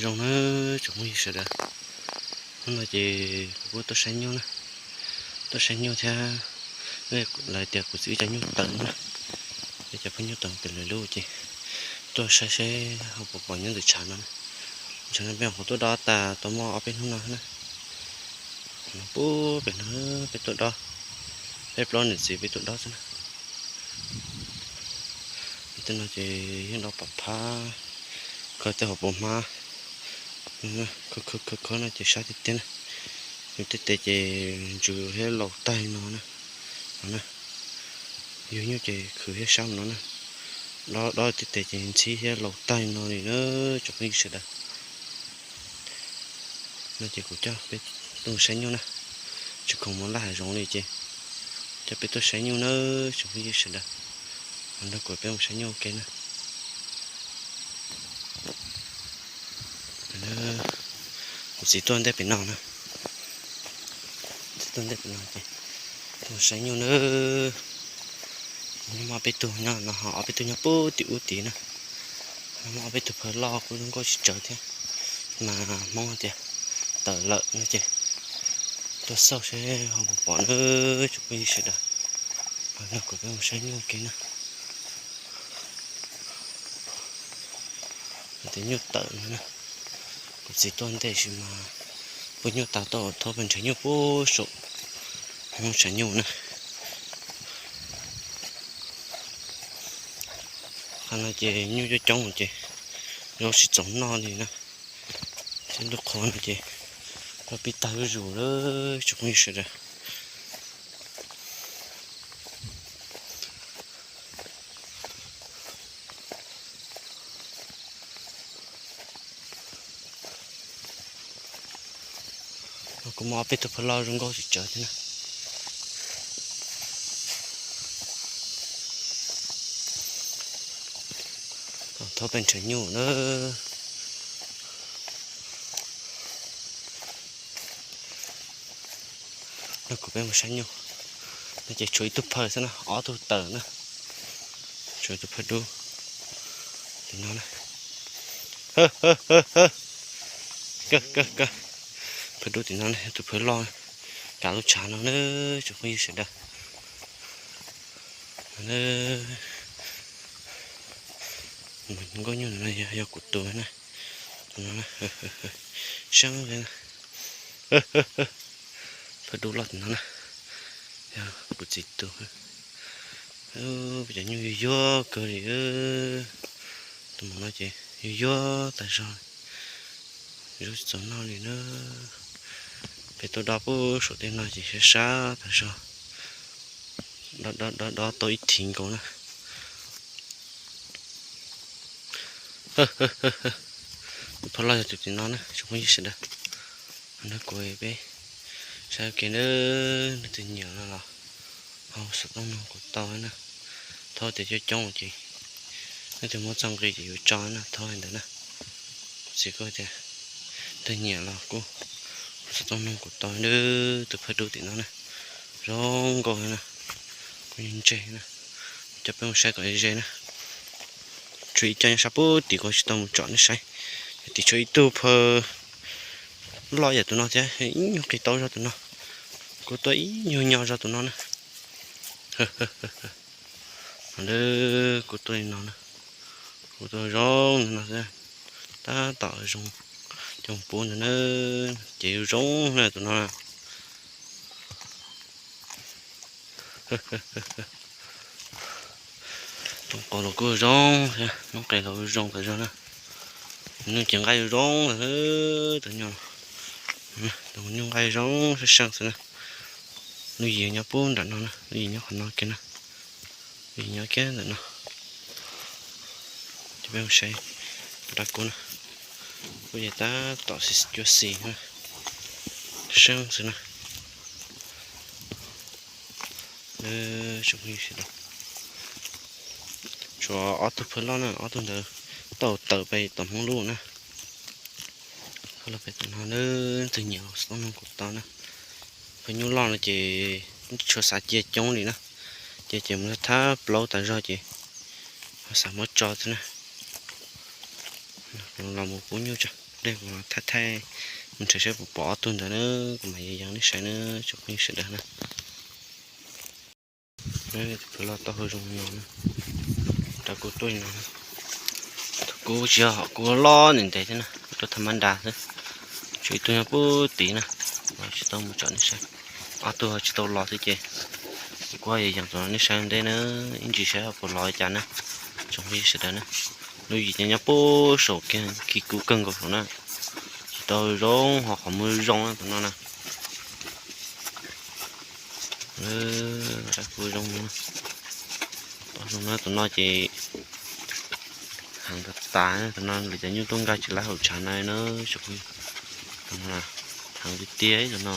Zoo na, tsoom phooj ywg sawv daws, hnub no ces kuv kuj tuaj saib nyuj na, tuaj saib nyuj thiab, lawv tias kuv txiv wb cov nyuj tawm na, wb cov phooj nyuj tawm pem lawv lub ces tuaj saib saib ho puas pom nyob ntawm tshav no na. Tshav no peb nyuam qhuav tuaj dob tas tau muaj ob peb hnub no na, no pub pem no peb tuaj dob, peb plaub niam txiv peb tuaj dob xwb na. Tej no ces yeej dob pom phab, kho tej hauv paus hmab, khov khov khov no ces sab tiag tiag na. Yus tej tes ces ntsws thiab laus tag li no na. No na, yug nyuj ces khwv thiab sab mus no na. Dob dob tej tes ces ntxhib thiab laus tag li no li na, tsoom phooj ywg sawv daws. No ces kuv coj peb tuaj mus saib nyuj na, tsis khoom mus laj hav zoov li ces coj peb tuaj saib nyuj na, tsoom phooj ywg sawv daws. Nrog kuv peb mus saib nyuj ua ke na. Kuv txiv tuaj ntej pem no na, txiv tuaj ntej pem no ces tuaj saib nyuj na. Muaj ob peb tug nyob no ho ob peb tug nyob puag tim ub tid na. Muaj ob peb tug phaw loj kuj zoo nkauj tsis tsawg thiab, mas Hmoob hais tias tawm lawm no ces tuaj xauj seb ho puas pom na, tsoom phooj ywg sawv daws. Nrog kuv peb mus saib nyuj ua ke na. Hais tias nyuj tawm no na, kuv txiv tuaj ntej sis mas puag nyuj tas tuaj thauj pes ntshav nyuj puag saum Hmoob tshav nyuj na. Qhov no ces nyuj coob coob ces zaub tsis txaus noj li na. Thiab lub qhov no ces zaub pib tag zuj zus lawm, tsoom phooj ywg sawv daws. Kuj muaj ob peb tug phaw loj zoo nkauj tsis tsawg thiab na. Thauj pes ntshav nyuj na. Nrog kuv peb mus saib nyuj. No ces tshuav ib tug phaw xwb na, ob tug tawm na. Tshuav ib tug phaw dub tim no na. Phaw dub tim no na, tus phaw loj kav lub tshav no na, tsoom phooj ywg sawv daws. Nkauj nyuj no yog kuv tus na, tus no na, seeb li na. Phaw dub loj tim no na, yog kuv txiv tus. Peb cov nyuj yuag yuag kawg li, tus maum no ces yuag yuag tas zog, zaub tsis txaus noj li na. Peb tuaj dob puag saum tej no ces sab sab tas zog, dob dob dob tau ib thiv nkaus na. Tus phaw loj yog tus tim no na, tsoom phooj ywg sawv daws. Nrog kuv peb saib ua ke na, leej twg nyiam no los ho xov tooj nug kuv tau na. Thaub tias coob coob ces leej twg muab txoj nqi ces yuav tso na, thaub li ntawd na. Kuv txiv kuj tias leej twg nyiam los kuj hu xov tooj nug kuv tau na. Tus phaw dub tim no na, zoo nkauj na, kuj yeej ntse na. Coj peb mus saib kom ze na. Tshuav ib co nyob sab puag tim kuv tsis tau mus tsom nej saib. Tim tshuav ib tug phaw loj yam tus no thiab, ib nyuag qis tau zog tus no. Kuv tuaj ib nyuag nyo zog tus no na. Kuv tuaj li no na, kuv tuaj zoo no xwb, tab tom zoo cov pub ntawd na, ces zoo zoo na tus no na. Noob qos los kuj zoo, noob qes los zoo tas zog na. Nyuj ces nqaij zoo zoo lawm, tus nyuj, tus nyuj nqaij zoo seej seej xwb na. Lub yim nyob puag nram no na, lub yim nyob qhov no kiag na, lub yim nyob kiag ntawm no. Ces peb mus saib dab kub na, kuj yog tab tom xis cuab xis na, seej xwb na. Tsoom phooj ywg sawv daws, tshuav ob tug phaw loj na, ob tug ntawd tau tawm pem tom Hmoob lub na. Los pem tom no, leej twg nyiam los xov tooj nug kuv tau na. Phaw nyuj loj no ces tshuav xav cia coob li na, cia ces mus thab plaub tas zog ces ho xav muab tso xwb na. Los mus pub nyuj tso, dej kuv thaij thaij mus nrhiav saib puas pom ob tug ntawd na, kuv mam yees nej saib na, tsoom phooj ywg sawv daws na. Tus phawj loj taub hau zoo no na, rau kuv tuaj no, kuv tsis yog kuv loj ntev ntev thiab na, kuv tuaj tham mab nras xwb. Tshuav ib tug nyob puag tid na, tsis tau mus tsom nej saib. Ob tug tsis tau los xwb ces kuv yees yees rau nej saib ua ntej na, ib ntsis saib puas los li cas na, tsoom phooj ywg sawv daws na. Lub yim ces nyob puag saum kiag khi kub kawg nkaus saum na, tsis tau zoo ho qhov muag zoo na tus no na. Kuv zoo, zoo na tus no ces heev tas tas, tus no lawv cov nyuj tuaj nkag tsis lab hauv tshav na, tsoom phooj ywg. Tus no heev tiag tiag tus no.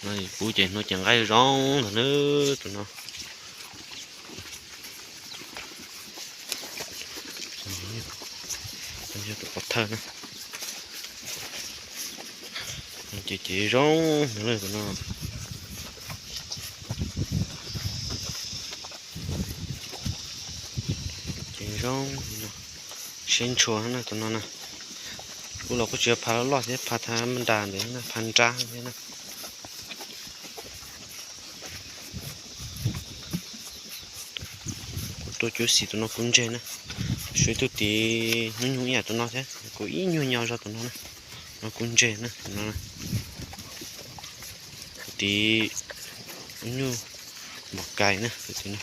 No pub ces hnub ces nqaij zoo ntag na tus no. Yog tus pov thawj na. Ces ces zoo ntag tus no. Ces zoo, siab ntshua na tus no na. Kuv los kuj tsis yog pha loj loj thiab, pha tham mab nras ntawd na, pha nrab thiab na. Kuv tua cuab xis tus no kuv ntseg na. Suav ib tug tid hnub nyoog ib yam tus no thiab, kuv ib nyuag nyo zog tus no na. No kuv ntseg na, tus no na. Kuv tid hnub nyoog mos kais na, kuv tid na.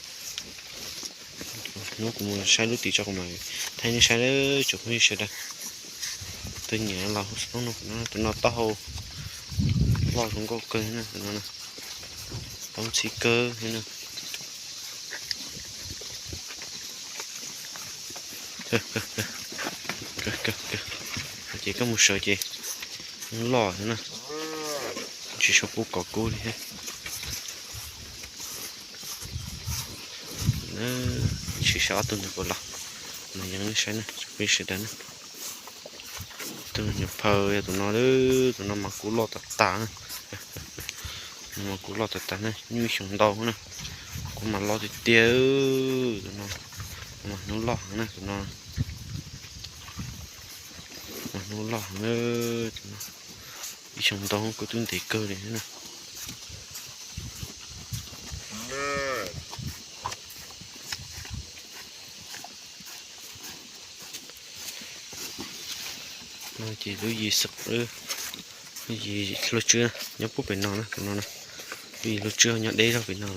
Hnub kuv mus saib lub tid tso kuv mam thaij nej saib tsoom phooj ywg sawv daws. Tus nyiam los hu xov tooj no, tus no taub hau loj zoo nkauj kawg na, tus no na. Tau ntxhib kawg na. Ces koj mus sawv ces loj thiab na, tsis sau pub kov kub li thiab. Sim saib ob tug ntawd puas los, mas yees nej saib na, peb sawv daws na. Tus nyuam phawj yog tus no, tus no mas kub loj tas tas na. Tus no mas kub loj tas tas na, nyuj xyoo ntau na. Kub mas loj tiag tiag, tus no mas hnub loj heev na, tus no mas hnub loj heev na, tus no ib xyoo ntau kub twb ntev kawg li na. No ces lub yim xwb, lub yim hlua tswb nyob puag pem no na, tus no na. Lub yim hlua tswb nyob deb zog pem no,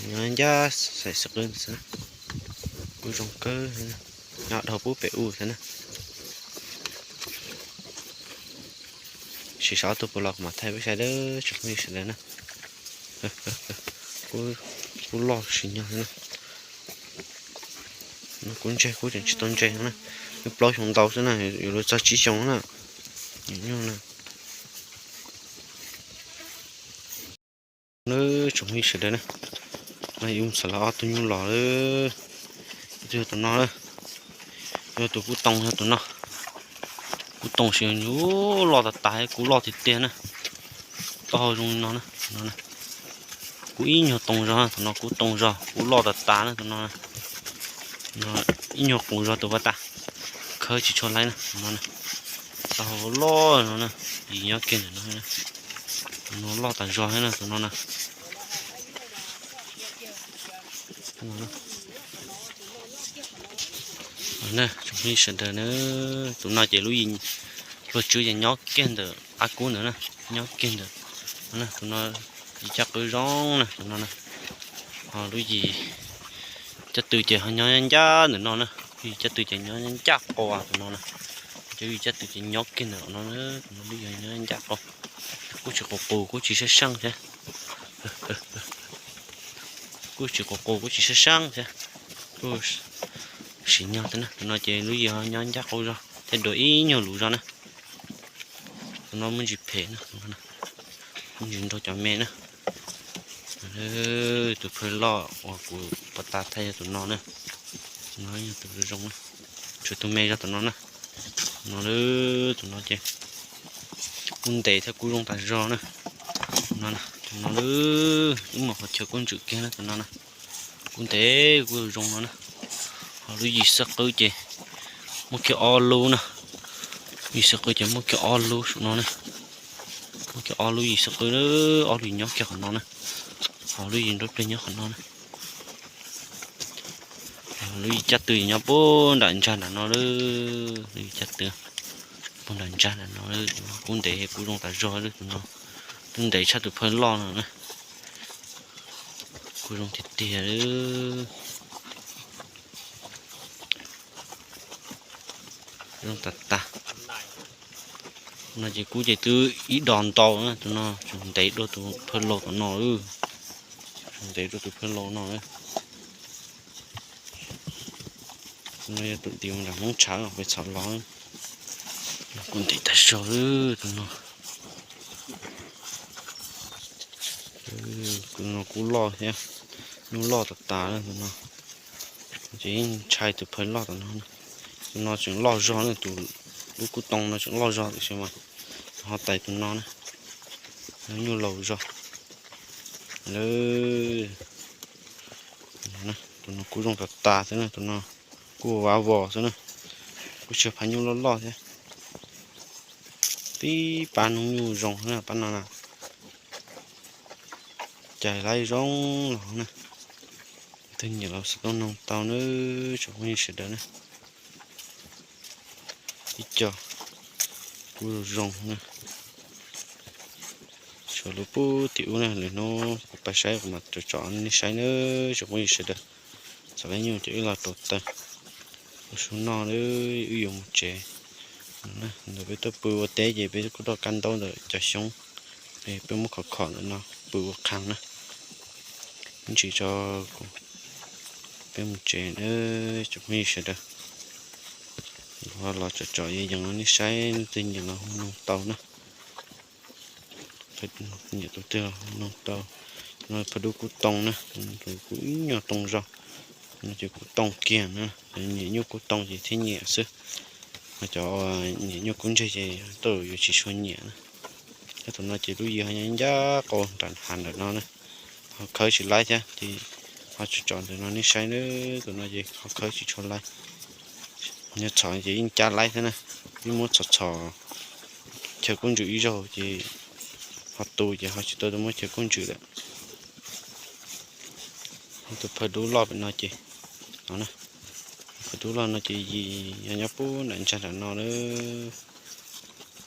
nyob ncaj xaim xwb xwb na. Kuj zoo kawg, nyob dhau puag pem u xwb na. Sim saib ob tug puas los kuv mam thaij peb saib dawb tsoom phooj ywg sawv daws na. Kub loj sim nyog na. No kub ntseg, kub tseem tsis tau ntseg no na. Twb plaub xyoo ntau xwb na, yuav luag txog tsib xyoo na. Nyuam nyuj na. Lawm tsoom phooj ywg sawv daws na, no yus xav los ob tug nyuj los lawm. Ib tug yog tus no, yog tus kub toos, yog tus no. Kub toos sis nyuj loj tas tas, kub loj tiag tiag na. Taub hau zoo li no na, no na. Kub ib nyuag toos zog, tus no kub toos zog, kub loj tas tas na, tus no. Ib nyuag qoos zog tus pas tas, khawb tsis tshua laib na, tus no na. Taub hau loj no na, yim nyob kiag ntawm no. Tus no loj tas zog thiab na, tus no na. Tsoom phooj ywg sawv daws na, tus no ces lub yim hlua tswb ces nyob kiag ntawm qab kub ntawd na, nyob kiag ntawm. Tus no yim caj qwb zoo na, tus no na. Ho lub yim caj tw ces ho nyob ncaj ntawm no na, lub yim caj tw ces nyob ncaj qau tus no na. Cov yim caj tw ces nyob kiag ntawm no na, tus no lub yim nyob ncaj qau. Kuj tsis qus qus kuj tsis sab seej thiab. Kuj tsis qus qus kuj tsis sab seej thiab. Kuj sim nyog thiab na, tus no ces lub yim ho nyob ncaj qau zog thiab dua ib nyuag lus zog na. Tus no muaj ntsis phem na, muaj ntsis nrog cov me na. Tus phawj loj uas kuv pas tas thaij yog tus no na. Tus no yog tus zoo na. Tshuav tus me zog tus no na. Tus no, tus no ces kub ntev thiab kub zoo tas zog na. Tus no, tus no wb mus qhov chaw kub ntsws kiag na, tus no na. Kub ntev kub zoo no na. Lub yim xab qwb ces muaj kiag ob lub na. Yim xab qwb ces muaj kiag ob lub saum no na. Muaj kiag ob lub yim xab qwb, ob lub nyob kiag qhov no na. Ho lub yim nruab plig nyob qhov no na. Lub yim caj tw nyob puag nram ntsag nram no lawm. Lub yim caj tw puag nram ntsag nram no lawm. Kub ntev kub zoo tas zog lawm tus no. Twb ntev tshaj tus phawj loj no na. Kub zoo tiag tiag lawm. Zoo tas tas. No ces kub ces twb ib dos ntau na, tus no tseem ntev dua tus phawj laus tom no. Tseem ntev dua tus phawj laus no. No yog tus ntim mus nram Hmoob Tshav pem txhom los. Kub ntev tas zog tus no. Tus no kub loj thiab, nyuj loj tas tas tus no. Ces yeej ntshai tus phawj loj tom no. Tus no tseem loj zog na, tus lub kub too no tseem loj zog tiam sis mas ho tais tus no na, nyuj laus zog. Tus no kub zoo tas tas xwb na, tus no kub vav vos xwb na, kub tsis phav nyuj loj loj thiab. Tib pab noob nyuj zoo na pab no na. Cais laib zoo los na. Leej twg nyiam los xov tooj noog tau na, tsoom phooj ywg sawv daws na. Tib co kub zoo zoo na. Tshuav lub pub tim ub na, lwm hnub kuv pab saib kuv mam tsom tsom nej saib na, tsoom phooj ywg sawv daws. Txog lub nyuj ces wb los rau taw ua su noj, wb yuav mus tsev. Ntawd peb tuaj pw ua teb ces peb kuj roj kab ntaub ntawm cov xyoob, peb muab khov khom ntawm no pw ua qhov na. Ntsis tso, peb mus tsev na, tsoom phooj ywg sawv daws. Los tsom tsom yees yees nej saib, leej twg nyiam los hu noog tau na. Nyiam tus twg los hu noog tau. No phaj dub kub too na, kub ib nyuag too zog. No ces kub too kiag na, nyiam nyuj kub too ces thiaj nyiam xwb. Ho cov nyiam nyuj kub ntseg ces tej zaum yuav tsis tshua nyiam na. Thiab tus no ces lub yim ho nyob ncaj qau nram hav ntawm no na, ho khawb tsis laib thiab ces ho tsom tsom ntawm no nej saib na. Tus no ces ho khawb tsis tshua laib. Nyob txhom ces yeej cab laib thiab na, yeej muab txhom txhom chaw kub ntsws ib zaug ces ho tu ces ho tsis tau muab chaw kub ntsws lawm. Tus phaj dub loj pem no ces, no na, tus phaj dub loj no ces yog nyob pub nram ntsag nram no lawm.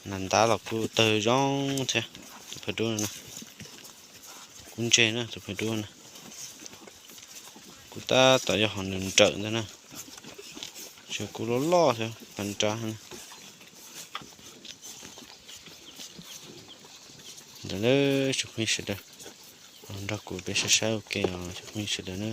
Nas ntab los kuj tawg zoo thiab. Tus phaj dub no na, kub ntseg na tus phaj dub na. Kuj tab tom yog hom nws nrawm ntag na. Tseem kuj loj loj thiab pas nrab. Ntawd na tsoom phooj ywg sawv daws, los nrog kuv peb saib saib ua ke os tsoom phooj ywg sawv daws na.